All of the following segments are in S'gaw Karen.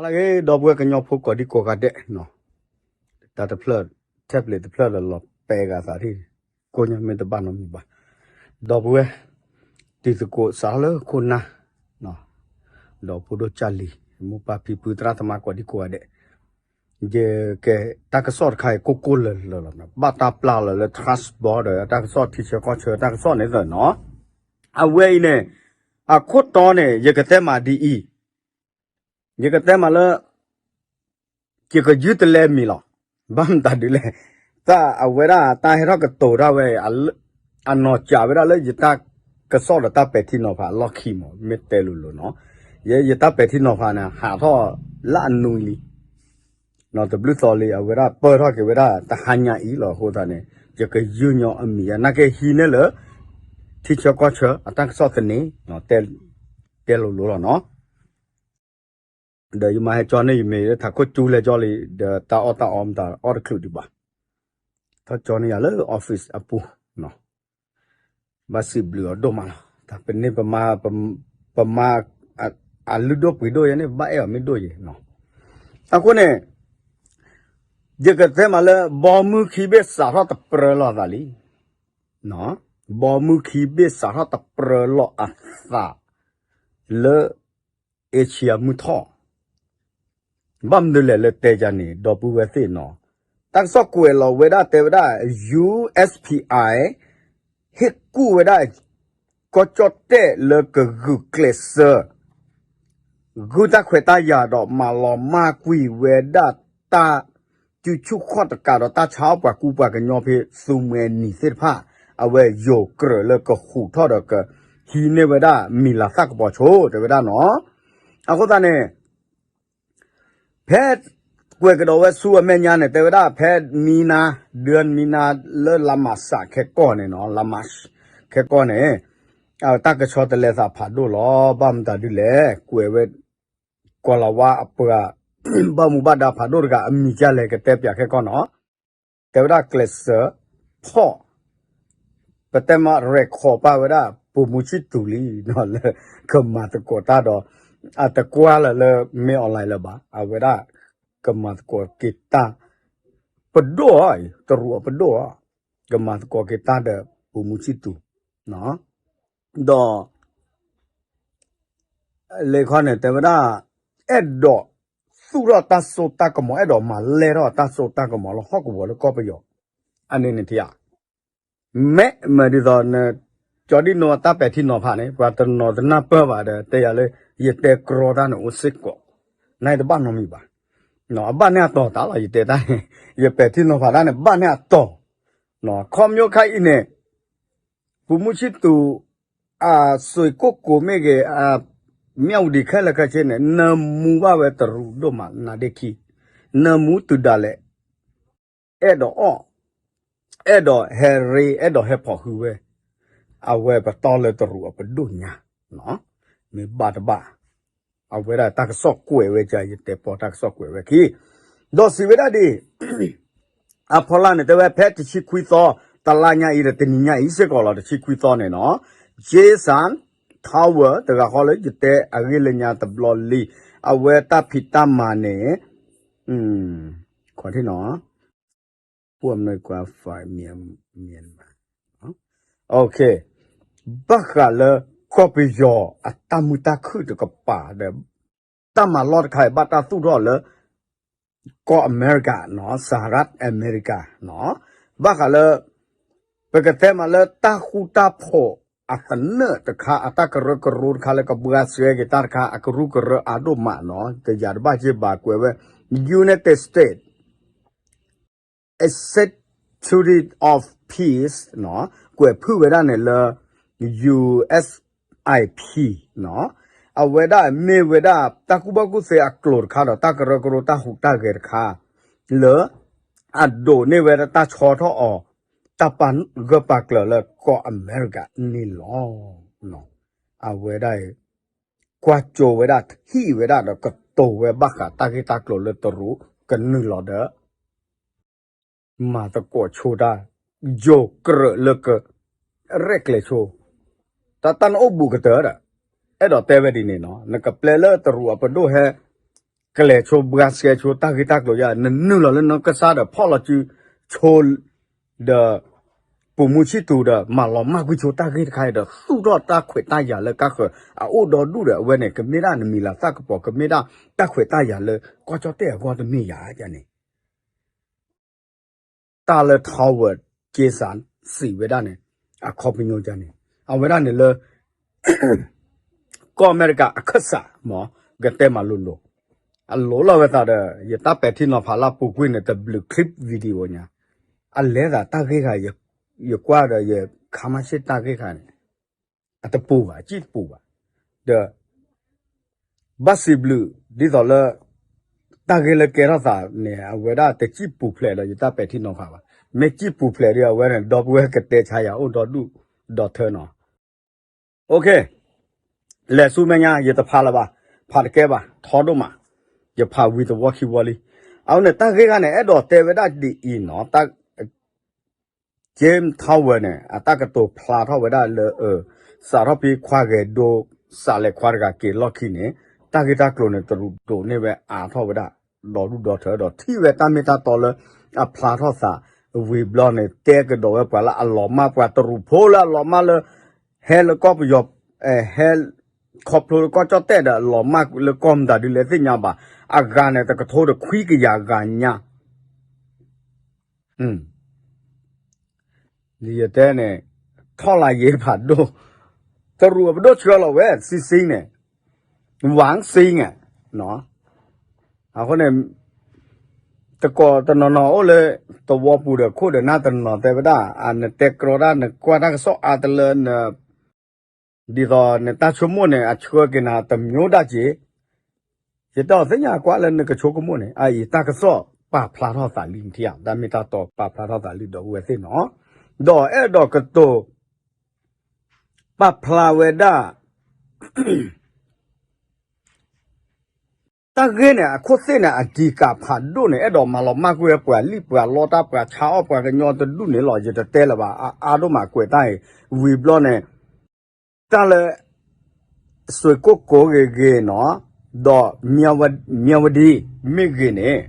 အဂ့ၤ ဒီပုၢ်ဝဲၢ်ကညီဖိကိးဒံကိးဂၤဒဲး, တၢ်တဖျၢၣ် ထဲပျ့ၤတဖျၢၣ်လၢလီၤပဲဂၤသးထံၣ် ကိညါမ့ၢ်တဘၣ်နီတမံၤဘၣ်. ဒီပုၢ်ဝဲၢ် တံၤသကိးစးထီၣ်လၢခိၣ်နၢ် ဒီးဖိဒိၣ်ကၢ်လံၤ မိၢ်ပၢ်ဖံဖုသရၣ်သမါကိးဒံကိးဂၤဒဲး, ယကဲ တၢ်ကစီၣ်တခါအံၤကိၢ်ကိၢ်လၢၤလၢၤလီၤ. ဘၣ်တၢ်ပျၢ်လီၤလၢ transboundary တၢ်ကစီၣ်ထံဆၢကီၢ်ဆၢတၢ်ကစီၣ်န့ၣ်သ့ၣ်နီၤ. အဝဲအံၤန့ၣ် အခိၣ်တီန့ၣ် ယကတဲမးဒ်အံၤ, ယကတဲမးလၢ ယကယုၢ်တလဲမံၤလီၤ. ဘၣ်မတၤဒ်လဲၣ်, တၢ်အဝဲဒၣ်တၢ်ဟဲထီၣ်ကတိၤတၢ်ဝဲ အနီၢ်ကၠးဝဲဒၣ်လၢယတၢ်ကစီၣ်ဒီးတၢ်ပဲာ်ထံနီၤဖးအလီၢ်ခံမး မ့ၢ်တဲလိၤလိၤနီၤ. ယဲယတၢ်ပဲာ်ထံနီၤဖးန့ၣ် ဟးထီၣ်လၢအနွံလံ တဘျုးသီလံ အဝဲဒၣ်ပၢၢ်ထီၣ်က့ၤဝဲဒၣ်တဟါညါအံၤလီၤ. အဃိသတးန့ၣ် ယကယုၢ်ညီအမံၤ နာ်က့ဟံးန့ၢ်လၢ ထံဆၢကီၢ်ဆၢအတၢ်ကစီၣ်သန့ တဲလိၤလိၤလီၤနီၤ. ဒီးယမၤဟဲကၠီန့ၢ်ယမ့ၢ်လၢထးခိၣ်ကၠူလဲကၠီလံ ဒီးတၢ်အီၣ်တၢ်အီမတၤအီၣ်တချုးဒံးဘၣ်. ထီၣ်ကၠီန့ၢ်ယၤလၢ office အပူၤ ဘၣ်စံးဘျုးအီၤဒိၣ်မးလီၤ. တၢ်ပန့ၢ်ပမၤ ပမၤ အလုၢ်ဒိၣ်ပှ့ၤဒိၣ်ယဲန့ၣ် ဘၣ်အဲၣ်အီၤမ့ၢ်ဒိၣ်ယဲနီၤ. အဃိန့ၣ် ယကတဲမးလၢ ဘီမုၢ်ခံဘ့ၣ်စးထီၣ်တပြၢလီၤအသးလံ. ဘီမုၢ်ခံဘ့ၣ်စးထီၣ်တပြၢလီၤအသး လၢ အ့ၡံယၤမုၢ်ထီၣ် ဘၣ်မနုၤလဲၣ်လၢတဲယၤန့ၣ် ဒီပုၢ်ဝဲၢ်သ့ၣ်နီၤ, တၢ်ကစီၣ်ကွဲးလီၤဝဲဒၣ်တဲဝဲဒၣ် ယူၢ်အ့ၣ်ပံးအၢၣ် ဟ့ၣ်ကူၣ်ဝဲဒၣ် ကီၢ်ကၠီၣ်တဲၣ်လၢကဂုာ်ကျဲးစၢး ဂုၢ်တၢ်ခွဲးတၢ်ယာ်ဒီးမၤလီၤမၢ်ကွံာ်ဝဲဒၣ်တၢ် စုဆူၣ်ခီၣ်တကးဒီး တၢ်ဆါအီၣ်ပှၤကူပှၤကညီဖဲသူမှဲနံၤသ့ၣ်တဖၣ် အဝဲယိၤကြၢးလၢကဟူးထီၣ်ဒီးကဟံးန့ၢ်ဝဲဒၣ် မံၤလၤသၣ်ကပီၤဆိ တဲဝဲဒၣ်နီၤ. အဃိသတးန့ၣ် ဖဲကွဲးကဒီးဝဲဆူအမဲာ်ညါန့ၣ် တဲဝဲဒၣ်ဖဲမံနၤ ဒၢမံနၤ လၢလါမးစးခဲကီၢ်န့ၣ်နီၤ လါမးစးခဲကီၢ်န့ၣ် တၢ်ကဆီတလဲသးဖးဒိၣ်လီၤ. ဘၣ်မတၤဒ်လဲၣ် ကွဲးဝဲ ကီၤလၤဝါအပှၤ ဘၣ်မူဘၣ်ဒါဖးဒိၣ်တဂၤ အမံၤဒ်လဲၣ်ကတဲပၠးခဲကီၢ်နီၤ, တဲဝဲဒၣ်ကျဲးစၢးဖီၣ် ပတဲမး record ပာ်ဝဲဒၣ် ပိာ်မူဆံၣ်သူးလံနီၤ လၢကမၤသကိးတၢ်ဒီး အတကွၢ်လၢၤလၢ မင်းအောင်လှိုင် လၢၤဘၣ်. အဝဲဒၣ်ကမၤသကိးက့ၤတၢ် ပဒိၣ်အီၤ တရူးအပဒိၣ်အီၤ ကမၤသကိးက့ၤတၢ်ဒီးပိာ်မူဆံၣ်သူး ဒီး လဲၤခီန့ၣ် တဲဝဲဒၣ် အဲၣ်ဒိးသူၣ်ထီၣ်တၢ်စိတၢ်ကမီၤ အဲၣ်ဒိးမၤလဲၢ်ထီၣ်တၢ်စိတၢ်ကမီၤလၢဟီၣ်ကဝီၤလၢကီၢ်ပယီၤ အန့ၣ်န့ၣ်ထံဧါ. မ့ၢ်မ့ၢ်ဒ်သိး ကၠီဒံၣ်နိအတၢ်ပဲာ်ထံနီၤဖးန့ၣ် ပှၤတနီၤတနၢ်ပၢၢ်ဘၣ်ဒီး တဲယၤလၢ ယတဲကြီတၢ်န့ၣ်အိၣ်စ့ၢ်ကီး နတဘၣ်နီတမံၤဘၣ်. အဘၣ်န့ၢ်အတီၤတၢ်လီၤ ယတဲတၢ်န့ၣ် ယပဲာ်ထံနီၤဖးတၢ်န့ၣ် ဘၣ်န့ၢ်အတီၤ ခီဖျိခါအံၤန့ၣ် ပိာ်မူဆံၣ်သူး အစွ့ၤကိၣ်ကိၤမ့ၢ်ဂ့ၤ မၠၣ်ဝတံၤခဲလၢာ်ခဲဆ့န့ၣ် နၢမူဘၣ်ဝဲတရူးဒိၣ်မး နါဒ့ခံ နၢမူတုၤဒၣ်လဲာ် အဲၣ်ဒိးအီၣ် အဲၣ်ဒိးဟဲရ့ အဲၣ်ဒိးဟဲဖီၣ်ဃုာ်ဝဲ အဝဲပတီၢ်လၢတရူးအပဒိၣ်ညါ မ့ၢ်ဘၣ်တဘၣ် အဝဲဒၣ်တၢ်ကစီၣ်ကွဲးဝဲက ယတဲပီတၢ်ကစီၣ်ကွဲးဝဲခံ ဒီးစံးဝဲဒၣ်ဒ် အဖီလာ်န့ၣ် တဲဝဲဖဲတဆံခွံသီ တလါညါအံၤဒီးတနံၤညါအံၤစ့ၢ်ကီးလီၤ တဆံခွံသီန့ၣ်နီၤ Jason Tower တဂၤဃီလၢယတဲအဂ့ၢ်လၢညါတဘျီလံ အဝဲတၢ်ဖံးတၢ်မၤန့ၣ် ခီထံၣ်နီၤ ပှၤမ့ၢ်ကွၢ် fire Myanmar ဘၣ်ဃးလၢကီၢ်ပယီၤအတၢ်မုာ်တၢ်ခုၣ်တကပၤဒီး တၢ်မၤလီၢ်တခါအံၤ ဘၣ်တၢ်သူၣ်ထီၣ်လၢ ကီၢ်အမဲရကၤနီၤ စၤရၣ်အမဲရကၤနီၤ ဘၣ်ဃးလၢ ပကတဲမးလၢတၢ်ဃူတၢ်ဖိးအသနၢၣ်တခါ အတၢ်ကရၢကရိတခါလၢကဘှါစဲက့ၤတၢ်တခါ အကရူၢ်ကရၢအါဒိၣ်မးနီၤ တယၤတဘၣ်က့ဘၣ်ကွဲးဝဲ United States Institute of Peace နီၤ ကွဲးဖုၣ်ဝဲဒၣ်န့ၣ်လၢ ယူၢ်အ့ၣ်အံၣ်ပံၣ် နီၤ အဝဲဒၣ်မ့ၢ်ဝဲဒၣ်တၢ်ကူၣ်ဘၣ်ကူၣ်သ့အကျိၤတခါဒီး တၢ်ကရၢကရိတၢ်ဟူးတၢ်ဂဲၤတခါ လၢ အဒိးန့ၢ်ဝဲဒၣ်တၢ်ဆီထီၣ်အီၤ တၢ်ပာ်ဂၢၢ်ပာ်ကျၢၤလၢကီၢ်အမဲရကၤန့ၣ်လီၤ. အဝဲဒၣ်အံၤ ကွၢ်ကၠိဝဲဒၣ် ထံၣ်ဝဲဒၣ်ဒီးကတိၤဝဲဘၣ်ဃးတၢ်ဂ့ၢ်တၢ်ကျိၤလၢတရူးကနုာ်လီၤဒီး မၤသကိးဆိတၢ် ယိၤကြၢးလၢက ရဲၣ်ကျဲၤဆိ တၢ်တၢ်နအိၣ်ဘူးကတၢၢ်ဒီး အဲၣ်ဒိးတဲဝဲဒ်န့ၣ်နီၤ နကပျဲလၢတရူးအပဒိၣ်ဟဲ က ကျဲၤဆိဘှါဆှဲဆိတၢ်ဂ့ၢ်တၢ်ကျိၤယါ နနုာ်လီၤလၢနီၢ်ကစၢ်ဒီးဖီၣ်လီၤစုဆိ ဒီး ပူၤမူဆံၣ်တူၤဒီး မၤလီၤမၢ်ကွံာ်ဆိတၢ်ဂ့ၢ်တခါအံၤဒီး သူၣ်ထီၣ်တၢ်ခွဲးတၢ်ယာ်လၢကါဃၢၤအအိၣ်ဒီဒူၣ်ဒီး အဝဲန့ၣ် ကမ့ၢ်ဒၣ်နမံၤလၤသၣ်ကပီၤ ကမ့ၢ်ဒၣ်တၢ်ခွဲးတၢ်ယာ်လၢကီၢ်ကၠီၣ်တဲၣ်အဂီၢ်တမ့ၢ်ယၤန့ၣ် တၢ်လၢ Tower Jason စံးဝဲဒၣ်န့ၣ် အခီပညီန့ၣ် အဝဲဒၣ်န့ၣ်လၢ ကီၢ်အမဲရကၤအခၢၣ်စးမ့ၢ် ကတဲမၤလိၤလိၤ အလိၤလီၤဝဲသးဒီး ယတၢ်ပဲာ်ထံနီၤဖးလၢပူၤကွံာ်န့ၣ် တဘျုး clip video ညါ အလဲၤသးတၢ်ဂ့ၢ်ဂၤ ယကွၢ်ဒီးယခါမၢ်ဆ့ၣ်တၢ်ဂ့ၢ်ဂၤန့ၣ် အတပူၤဘၣ် အစံၣ်တပူၤဘၣ် ဒီး ဘၣ်စံးဘျုး ဒ်သိးလၢ တၢ်ဂ့ၢ်လၢကဲထီၣ်သးန့ၣ် အဝဲဒၣ်တစံၣ်ပူၤဖျဲးဒီးယတၢ်ပဲာ်ထံနီၤဖးဘၣ်. မ့ၢ်စံၣ်ပူၤဖျဲးဒီးအဝဲန့ၣ် ဒီပုၢ်ဝဲၢ်ကတဲဆါယၤအိၣ်ဒီဒူၣ်ဒီထၢနီၤ. လဲၤဆူမဲာ်ညါ ယတဖးလၢၤဘၣ်, ဖးတကဲဘၣ် ထီဒိၣ်မး, ယဖးဝံၤသဝီခံဝီလံ. အဝဲန့ၣ် တၢ်ဂ့ၢ်ဂၤန့ၣ် အဲၣ်ဒိးတဲဝဲဒၣ်ဒ်အံၤနီၤ James Tower န့ၣ် အတၢ်ကတိၤဖျါထီၣ်ဝဲဒၣ်လၢ စးထီၣ်ဖဲခွါဂဲၤဒိ စးလဲၤခွါတဂၤက့ၤလီၢ်ခံန့ၣ် တၢ်ဂ့ၢ်တၢ်ကျိၤန့ၣ် တရူးဒိးန့ၢ်ဝဲအါထီၣ်ဝဲဒၣ် ဒီဒူၣ်ဒီထၢဒီး ထံၣ်ဝဲတၢ်မ့ၢ်တၢ်တီလၢ အဖျါထီၣ်သး ဝံၤဘျီန့ၣ် တဲကဒီးဝဲပှၤလၢအလီၤမၢ် ပှၤတရူးဖိလၢအလီၤမၢ်လၢ ဟဲလၢကီၢ်ပယီၤ ဟဲ ခီဖျိလၢကီၢ်ကၠီၣ်တဲၣ်ဒီးအလီၤမၢ်လၢကီၢ်မတၤဒ်လဲၣ်သ့ၣ်ညါဘၣ်, အဂၤန့ၣ် တကထိတခွံကယၤဂၤညါ ဒ်ယတဲန့ၣ် ထီၣ်လၢယ့ဖးဒိၣ်, တရူးအပဒိၣ်ဆှၢလီၤဝဲ စံစံန့ၣ်, ဝၣ်စံန့ၣ်, အဃိန့ၣ် တကိးတနီၤနီၤအိၣ်လၢ သဝီပူၤဒီးခိၣ်ဒီးနၢ်တနီၤတဲဝဲဒၣ် နတဲကြီတၢ် နကွၢ်တၢ်ကစီၣ်အါတလၢန ဒ်သိးနတၢ်ဆိကမိၣ်န့ၣ် အဆှၢက့ၤနၤတမျိုးဒၣ်က့ၤ, ယတဲအီၤသ့ၣ်ညါကွၢ်လၢနကဆိကမိၣ်န့ၣ် အအံၤတၢ်ကစီၣ်ပာ်ဖျါထီၣ်သးလံ ထံၣ်ဧါ, တၢ်မ့ၢ်တၢ်တီပာ်ဖျါထီၣ်သးလံဒီးဝဲသ့ၣ်နီၤ, ဒီးအဲၣ်ဒိးကတိၤ ပာ်ဖျါဝဲဒၣ် တၢ်ဂ့ၢ်န့ၣ် အခိၣ်သ့ၣ်န့ၣ် အတံၤကးဖးဒိၣ်န့ၣ် အဲၣ်ဒိးမၤလီၤမၢ်ကွံာ်ဝဲပှၤလံၣ်ပှၤလီတၢ် ပှၤဆါအီၣ်ပှၤကညီတဒူၣ်န့ၣ်လီၤ. ယတတဲလၢၤဘၣ် အါအါဒိၣ်မးကွဲးတၢ်အံၤ ဝံၤဘျီန့ၣ် တၢ်လၢ စွ့ၣ်ကိၣ်ကိးဂ့ၤဂ့ၤနီၤ, ဒီး မၠၣ်ဝတံၤ မ့ၢ်ဂ့ၤန့ၣ်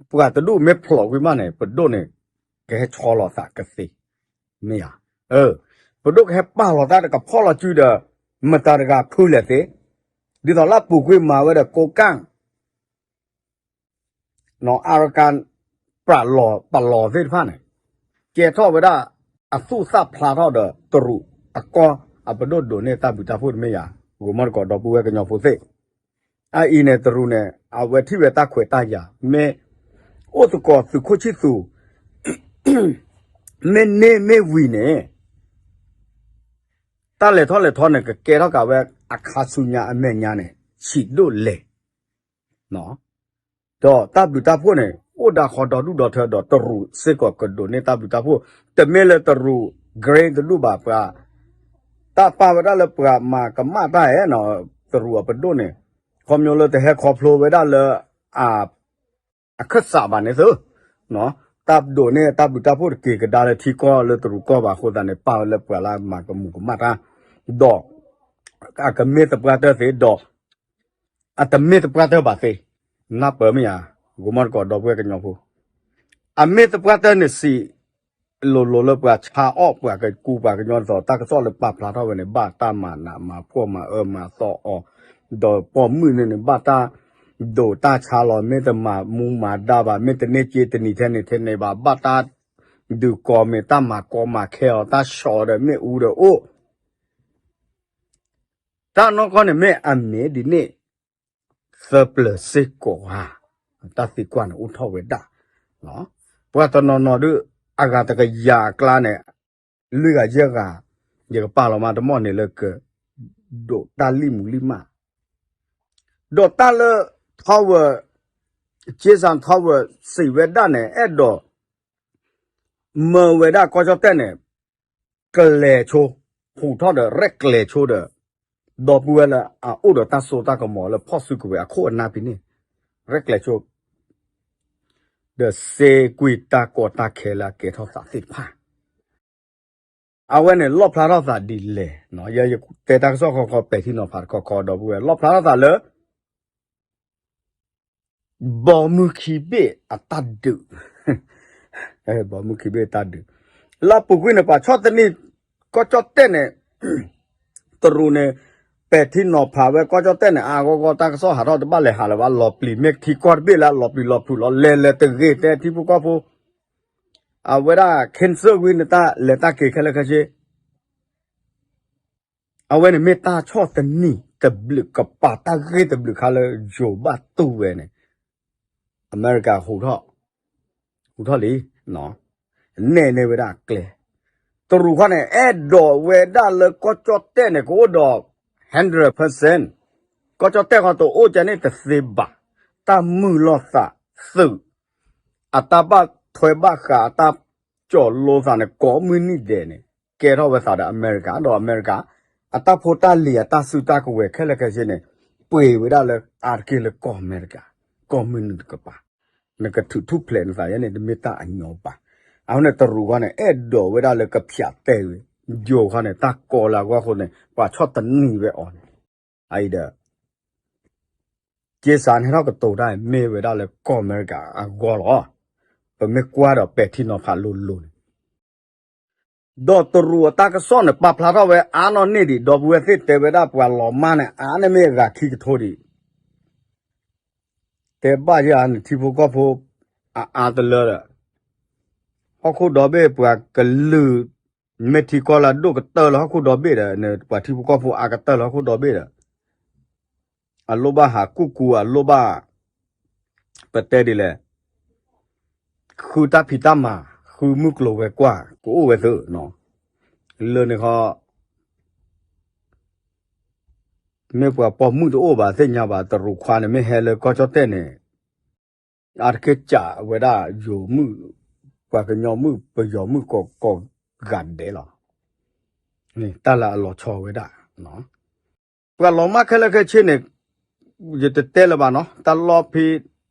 ပှၤတဒူၣ်မ့ၢ်ဖျိးကွံာ်မးန့ၣ် ပဒိၣ်န့ၣ် ကဟဲဆီလီၤသးကသ့, မ့ၢ်ဧါ, ပဒိၣ်ကဟဲပာ်လီၤတၢ်ဒီးကဖီၣ်လီၤစုဒီး မတၤတဂၤဖုလဲၣ်သ့, ဒ်သိးလၢအပူၤကွံာ်မၤဝဲဒီးကိးကၣ် အရကၣ် ပလီၤ ပလီၤသ့ၣ်တဖၣ်န့ၣ် ကဲထီၣ်ဝဲဒၣ် အသူၣ်သၣ်ဖျါထီၣ်ဒီးတရူးအကီၢ်အပဒိၣ်ဒိးန့ၢ်တၢ်ဘျုးတၢ်ဖှိၣ်တမ့ၢ်ယၤ, ဂိၤမီၢ်တကိးဒီပုၢ်ဝဲၢ်ကညီဖိသ့ၣ်, အအံၤန့ၣ်တရူးန့ၣ် အဝဲထံၣ်ဝဲတၢ်ခွဲးတၢ်ယာ် မ့ၢ်အိၣ်သကိးသုးခိၣ်ဆံၣ်သူး မ့ၢ်န့ၢ်မ့ၢ်ဝံၤန့ၣ် တၢ်လဲၤထီၣ်လဲၤထီန့ၣ် ကကဲထီၣ်က့ၤဝဲအခါဆူညါအမဲာ်ညါန့ၣ် ဆံးဒိၣ်လဲၣ် ဒီးတၢ်ဘျုးတၢ်ဖှိၣ်န့ၣ် အိၣ်ဒၣ်ဃီဒီဒူၣ်ဒီထၢဒီးတရူးစ့ၢ်ကီးကဒိးန့ၢ်တၢ်ဘျုးတၢ်ဖှိၣ်, တမ့ၢ်လၢတရူး grain တဒူၣ်ဘၣ်ပှၤ, တၢ်ပာ်ဝဲဒၣ်လၢပှၤမၤကမၣ်တၢ်ဧဲ, တရူးအပဒိၣ်န့ၣ် ခီဖျိလၢတဟဲခီဖျိဝဲဒၣ်လၢ အခၢၣ်စးဘၣ်န့ၣ်သု, တၢ်ဒိးန့ၢ်တၢ်ဘျုးတၢ်ဖှိၣ်တက့ၤကဒါလၢထံကီၢ်လၢတရူးကီၢ်ဘၣ်အဃိသတးန့ၣ် ပာ်ဝဲလၢပှၤလၢမၤကမူးကမၣ်တၢ်, ဒီး အကမ့ၢ်သပှၢ်တၢၢ်သ့ဒီး အတမ့ၢ်သပှၢ်တၢၢ်ဘၣ်သ့, နၢ်ပၢၢ်မ့ၢ်ဧါ, ဂိၤမီၢ်တကိးဒီပုၢ်ဝဲၢ်ကညီဖိ, အမ့ၢ်သပှၢ်တၢၢ်န့ၣ်စံး လိၤလိၤလၢပှၤဆါအီၣ်ပှၤကကူပှၤကညီဒ်သိး တၢ်ကစီၣ်လၢပာ်ဖျါထီၣ်ဝဲန့ၣ် ဘၣ်တၢ်မၤနးမၤဖှီၣ်မၤအၢမၤသီအီၤ, ဒီးပိာ်မုၣ်န့ၣ်န့ၣ် ဘၣ်တၢ်ဒိးတၢ်ဆါလီၤ, မ့ၢ်တမၤမူမၤဒါဘၣ်, မ့ၢ်တန့ၢ်စ့တနံၤထဲန့ၣ်ထဲန့ၣ်ဘၣ်, ဘၣ်တၢ်ဒုးကိးမ့ၢ်တၢ်မၤကီမၤခဲအီၤ, တၢ်ဆီးဒီးမ့ၣ်အူဒီးအိၣ် တၢ်နီၢ်ကီၢ်န့ၣ်မ့ၢ်အမ့ၢ်ဒ်န့ၣ် သၢပျၢၤစ့ၢ်ကီးဧါ, တၢ်သံကွၢ်န့ၣ်အိၣ်ထီၣ်ဝဲဒၣ်, ပှၤတနီၤနီၤဒုး အဂၤတကယၤအကျါန့ၣ် လွံၢ်ဂၤယဲၢ်ဂၤ, ယကပာ်လီၤမးတမီၢ်န့ၣ်လၢက ဒိးတၢ်လံၣ်မူလံၣ်မး, ဒီးတၢ်လၢ Tower, Jason Tower စံးဝဲဒၣ်န့ၣ် အဲၣ်ဒိး မၢဝဲဒၣ်ကီၢ်ကၠီၣ်တဲၣ်န့ၣ် ကျဲၤဆိ, ဟူးထီၣ်ဒီးရဲၣ်ကျဲၤဆိဒီး ဒီပုၢ်ဝဲၢ်လၢအအိၣ်ဒီးတၢ်စိတၢ်ကမီၤလၢဖီၣ်စုကဝဲၤအခိၣ်အနၢ်ဖဲန့ၣ်, ရဲၣ်ကျဲၤဆိ ဒီးစ့ကွံာ်တၢ်ကီတၢ်ခဲလၢအကဲထီၣ်သးသ့ၣ်တဖၣ် အဝဲန့ၣ်လီၣ်ဖျါထီၣ်သးဒ်လဲၣ်, ယတဲတၢ်ကစီၣ်ခီခီ ပဲာ်ထံနီၤဖးတခီခီ ဒီပုၢ်ဝဲၢ် လီၣ်ဖျါထီၣ်သးလၢ ဘီမုၢ်ခံဘ့ၣ်အတၢ်ဒုး, ဘီမုၢ်ခံဘ့ၣ်အတၢ်ဒုး, လၢအပူၤကွံာ်န့ၣ် ပှၤဆီၣ်သနံး ကီၢ်ကၠီၣ်တဲၣ်န့ၣ် တရူးန့ၣ် ပဲာ်ထံနီၤဖးဝဲ ကီၢ်ကၠီၣ်တဲၣ်န့ၣ် အါဂီၢ်ဂီၢ် တၢ်ကစီၣ်ဟးထီၣ်တဘၣ်လဲၤဟးလၢၤဘၣ် လီၤပျံၤ မ့ၢ်ထံကီၢ်တဘ့ၣ်လၢအလီၤပျံၤလီၤဖုးလီၤ လဲၤလဲၤတဂ့ၤ တဲထံဖိကီၢ်ဖိ အဝဲဒၣ် cancel ဝံၤန့ၣ် တၢ်လဲၤတၢ်က့ၤခဲလၢာ်ခဲဆ့ အဝဲန့ၣ်မ့ၢ်တၢ်ဆီၣ်သနံးတဘျုးကပၤ တၢ်ဂ့ၢ်တဘျုးခါလၢယိၤဘၣ်တူၢ်ဝဲန့ၣ် အမဲရကၤ ဟူးထီၣ်လံ, နဲၣ်န့ၢ်ဝဲဒၣ်အကျဲ, တရူးခီန့ၣ် အဲၣ်ဒိးဝဲဒၣ်လၢကီၢ်ကၠီၣ်တဲၣ်န့ၣ် ကအိၣ်ဒီး hundred percent, ကီၢ်ကၠီၣ်တဲၣ်ခီတအိၣ်ကန့ၣ်တသ့ဘၣ်, တၢ်မုာ်လိာ်သးသုး အတၢ်ဘၣ်ထွဲဘၣ်ဃး အတၢ်ကၠီၣ်လိသးန့ၣ် ကိးမုၢ်နံၤဒဲးန့ၣ် ကဲထီၣ်ဝဲသးဒီးအမဲရကၤ ဒီးအမဲရကၤ အတၢ်ဖိတၢ်လံၤ အတၢ်စုတၢ်ကဝဲၤခဲလၢာ်ခဲဆ့န့ၣ် ပှ့ၤဝဲဒၣ်လၢအါတက့ၢ်လၢကီၢ်အမဲရကၤ, ကီၢ်မုၢ်နုာ်တကပၤ, နကထုးထူၣ်ဖျဲးနသးယဲန့ၣ် တမ့ၢ်တၢ်အညီဘၣ်. အဃိန့ၣ် တရူးခီန့ၣ် အဲၣ်ဒိးဝဲဒၣ်လၢကဖၠးတဲာ်ဝဲ, ယိၤခီန့ၣ် တၢ်ကီလၢအဂီၢ်အဃိန့ၣ် ပှၤဆီၣ်သနံးဝဲအီၤန့ၣ်, အအံၤဒီး က့စးန့ၣ်ထီၣ်ကတိၤတၢ် မ့ၢ်ဝဲဒၣ်လၢကီၢ်အမဲရကၤအဂီၢ်လီၤ. ပမ့ၢ်ကွၢ်ဒီးပဲာ်ထံနီၤဖးလိၤလိၤန့ၣ် ဒီးတရူးအတၢ်ကစီၣ်န့ၣ် ပာ်ဖျါထီၣ်ဝဲအါနီၢ်န့ၢ်ဒံး ဒီပုၢ်ဝဲၢ်သ့ၣ်တဲဝဲဒၣ်ပှၤလီၤမၢ်န့ၣ် အါန့ၢ်မ့ၢ်အဂၤခံကထိဒံး, တဲဘၣ်ယၤန့ၣ် ထံဖိကီၢ်ဖိ အအါတလၢဒီး ဟီၣ်ခိၣ်ဒီဘ့ၣ်ပှၤကလုာ် မ့ၢ်ထံကီၢ်လၢအဒိၣ်ကတၢၢ်လၢဟီၣ်ခိၣ်ဒီဘ့ၣ်ဒီး ပှၤထံဖိကီၢ်ဖိအါကတၢၢ်လၢဟီၣ်ခိၣ်ဒီဘ့ၣ်ဒီး အလိၣ်ဘၣ်ဟးကူၣ်ကူ အလိၣ်ဘၣ် ပတဲဒ်လဲၣ် ဃုတၢ်ဖံးတၢ်မၤ ဃုမုၢ်ကျိၤဝဲၤကွာ် ကအိၣ်ဝဲသ့ၣ်နီၤ, လၢန့ၣ်ခီ မ့ၢ်ပှၤပိာ်မုၣ်တအိၣ်ဘၣ်သ့ၣ်ညါဘၣ် တရူးခွါန့ၣ် မ့ၢ်ဟဲလၢကီၢ်ကၠီၣ်တဲၣ်န့ၣ် အါတက့ၢ်ကးဝဲဒၣ်ယိၤမုၣ် ပှၤကညီမုၣ် ပယီၤမုၣ်ကိးဂၤဒဲးလီၤ. တၢ်လၢအလီၤဆီဝဲဒၣ် ပှၤလီၤမၢ်ခဲလၢာ်ခဲဆ့န့ၣ် ယတတဲလၢၤဘၣ်နီၤ တၢ်လီၢ်ဖဲ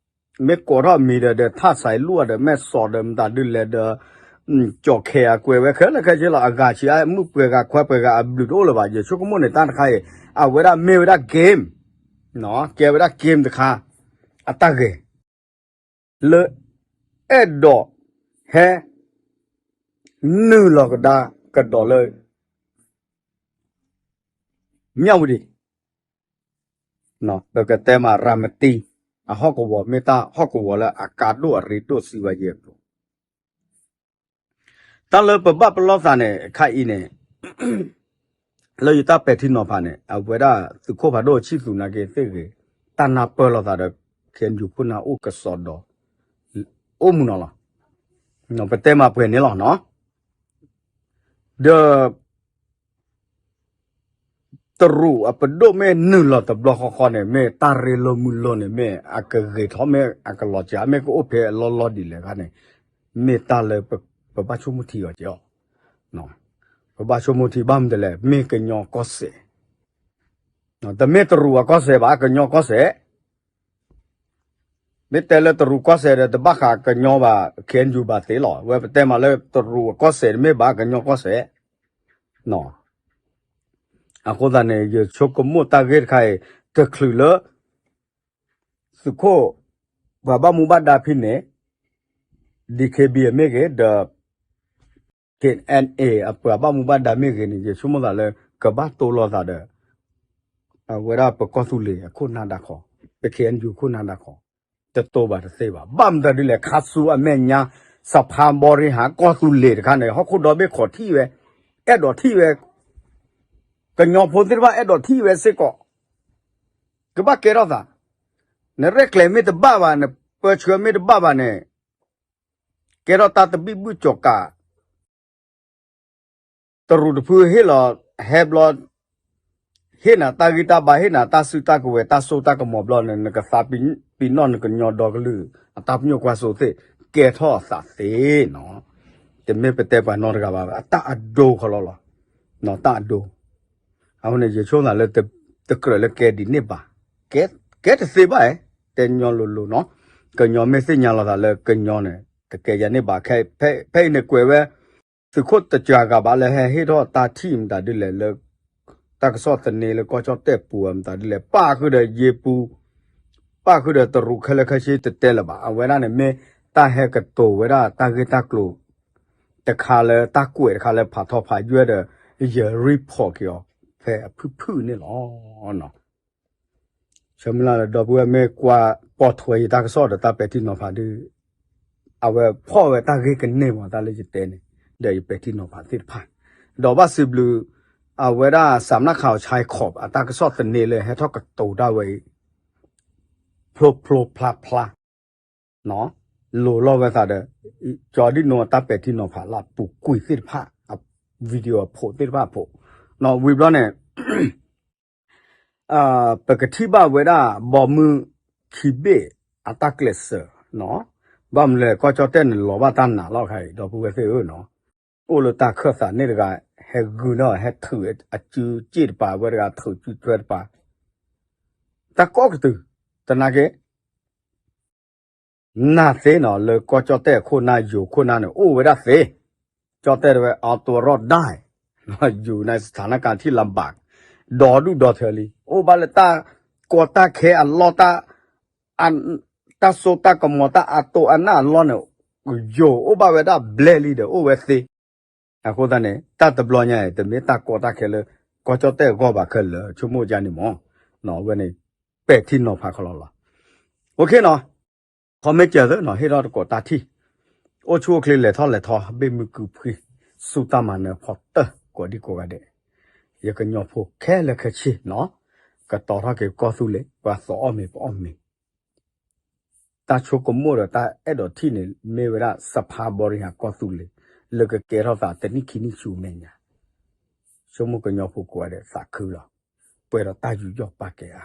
မ့ၢ်ကိးထီၣ်မံၤဒီး ဒီးထၣ်စဲးလူၢ်ဒီး မဲာ်စီးဒီး မတၤဒုလဲၣ်ဒီး ကၠီၣ်ခဲအကွဲးဝဲခဲလၢာ်ခဲဆ့လီၤ. အဂၤဆံးအါ မုၣ်ပှဲၤဂၤခွါပှဲၤဂၤအဘျုးတအိၣ်လၢၤဘၣ်. ယဆိကမိၣ်န့ၣ် တၢ်တခါအံၤ အဝဲဒၣ်မ့ၢ်ဝဲဒၣ် game ကဲဝဲဒၣ် game တခါ အတၢ်ဂဲၤ လၢအဲၣ်ဒိးဟဲ နုာ်လီၤကဒါကဒီးလၢ မၠၣ်ဝတံၤ ပကတဲမး ရၤမတံ အဟီၣ်ကဝီၤ မ့ၢ်တၢ်ဟီၣ်ကဝီၤလၢအကါဒိၣ်အရ့ဒိၣ် စံးဝဲယဲၢ်ကျိၤ တၢ်လၢပဘၣ်ပလီၢ်သးန့ၣ် ခါအံၤန့ၣ် လၢယတၢ်ပဲာ်ထံနီၤဖးန့ၣ် အဝဲဒၣ်သုးခိၣ်ဖးဒိၣ်ဆံၣ်သူးနာ်က့သ့ၣ်ဂ့ၤ တၢ်နၢ်ပၢၢ်လိာ်သးဒီး ခဲအံၤယူၤခိၣ်နၢ်အိၣ်ကစီဒီ အိၣ်မုာ်နီၤလီၤ. ပတဲမးပှဲၤန့ၣ်လီၤနီၤ. ဒီး တရူးအပဒိၣ်မ့ၢ်နုာ်လီၤတဘျီဃီဃီန့ၣ် မ့ၢ်တၢ်ရ့လိာ်မုာ်လိာ်န့ၣ် မ့ၢ်အကဂ့ၤထီၣ် မ့ၢ်အကလီၤစှၤ မ့ၢ်ကအိၣ်ဖဲအလီၢ်လီၢ်ဒ်လဲၣ်ဂ့ၤန့ၣ် မ့ၢ်တၢ်လၢပဘၣ်ဆိကမိၣ်ထံအီၤက့ၤအီၤ, ပဘၣ်ဆိကမိၣ်ထံဘၣ်မနုၤလဲၣ် မ့ၢ်ကညီကီၢ်စဲၣ်, တမ့ၢ်တရူးအကီၢ်စဲၣ်ဘၣ် ကညီကီၢ်စဲၣ် မ့ၢ်တဲလၢတရူးကီၢ်စဲၣ်ဒီး တဘၣ်ဃးကညီဘၣ် ခဲအံၤယူၤဘၣ်သ့လီၤ. ဝဲပတဲမးလၢတရူးအကီၢ်စဲၣ် တမ့ၢ်ဘၣ်ကညီကီၢ်စဲၣ် အဃိသတးန့ၣ် ယဆိကမိၣ်တၢ်ဂ့ၢ်တခါအံၤ တချုးလၢ သုးခိၣ် ပှၤဘၣ်မူဘၣ်ဒါဖဲန့ၣ် DKBA မ့ၢ်ဂ့ၤ ဒီး KNA အပှၤဘၣ်မူဘၣ်ဒါမ့ၢ်ဂ့ၤန့ၣ် ယဆိကမိၣ်သးလၢ ကဘၣ်တိလိာ်သးဒီး အဝဲဒၣ်ပကီၢ်သူလ့ၤအခိၣ်နၢ်ဒၣ်ခီ, ပ ခဲအံၤယူၤ ခိၣ်နၢ်ဒၣ်ခီ, တတိဘၣ်တသ့ဘၣ်. ဘၣ်မတၤဒ်လဲၣ် ခါဆူအမဲာ်ညါ စဖါဘီရ့ဟၣ် ကီၢ်သူလ့ၤတခါန့ၣ် ဟီၣ်ခိၣ်ဒီဘ့ၣ်ခိးထံၣ်ဝဲ, အဲၣ်ဒိးထံၣ်ဝဲ, ကညီဖိသ့ၣ်တဖၣ်အဲၣ်ဒိးထံၣ်ဝဲစ့ၢ်ကီး, ကဘၣ်ကဲထီၣ်သး, နရဲၣ်ကျဲၤမ့ၢ်တဘၣ်ဘၣ် နပၢဆှၢမ့ၢ်တဘၣ်ဘၣ်န့ၣ် ကဲထီၣ်တၢ်သဘံၣ်ဘုၣ်ကၠီၤကး တရူးတဖုဟ့ၣ်လီၤ ဟဲဘျီ ဟ့ၣ်နၤတၢ်ဂံၢ်တၢ်ဘါ ဟ့ၣ်နၤတၢ်စုတၢ်ကဝဲၤ တၢ်စိတၢ်ကမီၤဘျီန့ၣ် နကသးပ့ၤနီၣ်နကညီဒီကလုာ် အတၢ်ပညိၣ်ကွၢ်စိသ့ၣ် ကဲထီၣ်အသးသ့နီၤ, တမ့ၢ်ပတဲပှၤနီတဂၤဘၣ် အတၢ်အဒိခီလီၤလီၤ, တၢ်အဒိ, အဃိန့ၣ် ယဆိကမိၣ်သးလၢ တကြၢးလၢကဲဒ်န့ၣ်ဘၣ်, ကဲတသ့ဘၣ်, တဲညီလိၤလိၤနီၤ, ကညီမ့ၢ်သ့ၣ်ညါလီၤသးလၢကညီန့ၣ် တကဲယၤန့ၣ်ဘၣ်, ဖဲအံၤန့ၣ်ကွဲးဝဲ သုးခိၣ်တစှၤဂၤဘၣ်လၢဟဲဟ့ၣ်ထီၣ်တၢ်ထံၣ်မတၤဒ်လဲၣ်လၢ တၢ်ကစီၣ်သန့လၢကီၢ်ကၠီၣ်တဲၣ်ပူၤမတၤဒ်လဲၣ် ပၣ်ဃုာ်ဒီးယ့ပူၤ ပၣ်ဃုာ်ဒီးတရူးခဲလၢာ်ခဲဆ့တတဲလၢၤဘၣ်. အဝဲဒၣ်န့ၣ်မ့ၢ်တၢ်ဟဲကတိၤဝဲဒၣ်တၢ်ဂ့ၢ်တၢ်ကျိၤ တခါလၢတၢ်ကွဲးတခါလၢဖးထီဖးယွဲၢ်ဒီး ယ report က့ၤအီၤ ဖဲအဖုၣ်ဖုၣ်န့ၣ်လီၤ. ဆၢမုၢ်လၢ်လၢဒီပုၢ်ဝဲၢ်မ့ၢ်ကွၢ်ပိာ်ထွဲယတၢ်ကစီၣ်ဒီးတၢ်ပဲာ်ထံနီၤဖးဒုး အဝဲဖီၣ်ဝဲတၢ်ဂ့ၢ်ကန့ၢ်မးတၢ်လၢယတဲန့ၣ် ဒီးယပဲာ်ထံနီၤဖးသ့ၣ်တဖၣ် ဒီးဘၣ်စံးဘျုး အဝဲဒၣ် စးမနၣ်ခးအီၤ ဆဲခီး အတၢ်ကစီၣ်သန့လၢဟဲထီၣ်ကတိၤတၢ်ဝဲအံၤ ဖျိဖျိဖျါဖျါ လိၤလီၤဝဲသးဒီး ကၠီဒံၣ်နိအတၢ်ပဲာ်ထံနီၤဖးလၢအပူၤကွံာ်သ့ၣ်တဖၣ် video အဖိးသ့ၣ်တဖၣ်အဖိး ဝံၤဘျီန့ၣ် ပကထံၣ်ဘၣ်ဝဲဒၣ် ဘီမုၢ်ခံဘ့ၣ်အတၢ်ကျဲးစၢးနီၤ ဘၣ်မနုၤလဲၣ် ကီၢ်ကၠီၣ်တဲၣ်န့ၣ်လီၤဘၣ်တၢ်နာ်လီၤခါအံၤ ဒီပုၢ်ဝဲၢ်သ့ၣ်ဧၢနီၤ အိၣ်လၢတၢ်ခၢၣ်သးန့ၣ်တဂၤ ဟဲဂုာ်န့ၢ် ဟဲထုးအစုစ့ၣ်တပၤ ဝဲတဂၤထုးစုထွဲတပၤ တၢ်ကိးကတုၤ သနာ်က့ နာ်သ့နီၤ လၢကီၢ်ကၠီၣ်တဲၣ်အခိၣ်နၢ်ယိၤခိၣ်နၢ်န့ၣ် အိၣ်ဝဲဒၣ်သ့ ကၠီၣ်တဲၣ်တဲဝဲ အတရၢၣ်ဒၣ် ယူၤန့ၣ် စထၣ်နကၣ်ထံၣ်လၢဘၣ် ဒီဒူၣ်ဒီထၢလံ အိၣ်ဘၣ်လၢတၢ်ကီတၢ်ခဲအလီၢ် တၢ်စိတၢ်ကမီၤ တၢ်အတိၢ်အနၢ်အလီၢ်န့ၣ် ယိၤအိၣ်ဘၣ်ဝဲဒၣ်ဘျဲၣ်လံဒီး အိၣ်ဝဲသ့ အဃိသတးန့ၣ် တၢ်တဘျီညါအံၤ တမ့ၢ်တၢ်ကီတၢ်ခဲလၢ ကီၢ်ကၠီၣ်တဲၣ်အဂီၢ်ဘၣ်ခဲလၢာ် ဆိကမိၣ်ဒ်န့ၣ်မး အဝဲန့ၣ် ပဲာ်ထံနီၤဖးခီလီၤလီၤ OK နီၤ ခီမ့ၢ်စၢၤသ့နီၤ ဟ့ၣ်ထီၣ်တကိးတၢ်ထံၣ် အိၣ်ဆူၣ်အိၣ်ချ့လဲၤထီၣ်လဲၤထီ ဘ့ၣ်မုၢ်ကုၢ်ဖှံ စူၢ်တၢ်မၤနၢၤဖီတၢၢ် ကိးဒံကိးဂၤဒဲး ယကညီဖိခဲလၢာ်ခဲဆ့နီၤ ကတီၤထီၣ်က့ၤကီၢ်သူလ့ၤ ပှၤသိးအီၣ်မ့ၤပအီၣ်မ့ၤ တၢ်ဆိကမိၣ်ဒီးတၢ်အဲၣ်ဒိးထံၣ်န့ၣ် မ့ၢ်ဝဲဒၣ် စဖါဘီရံဟးကီၢ်သူလ့ၤ လၢကကဲထီၣ်သးတနံၣ်ခံနံၣ်ဆူမဲာ်ညါ ဆိကမိၣ်ကညီဖိကိးဂၤဒဲးသးခုလီၤ ပှဲၤဒီးတၢ်ယူးယီၣ်ပာ်ကဲအါ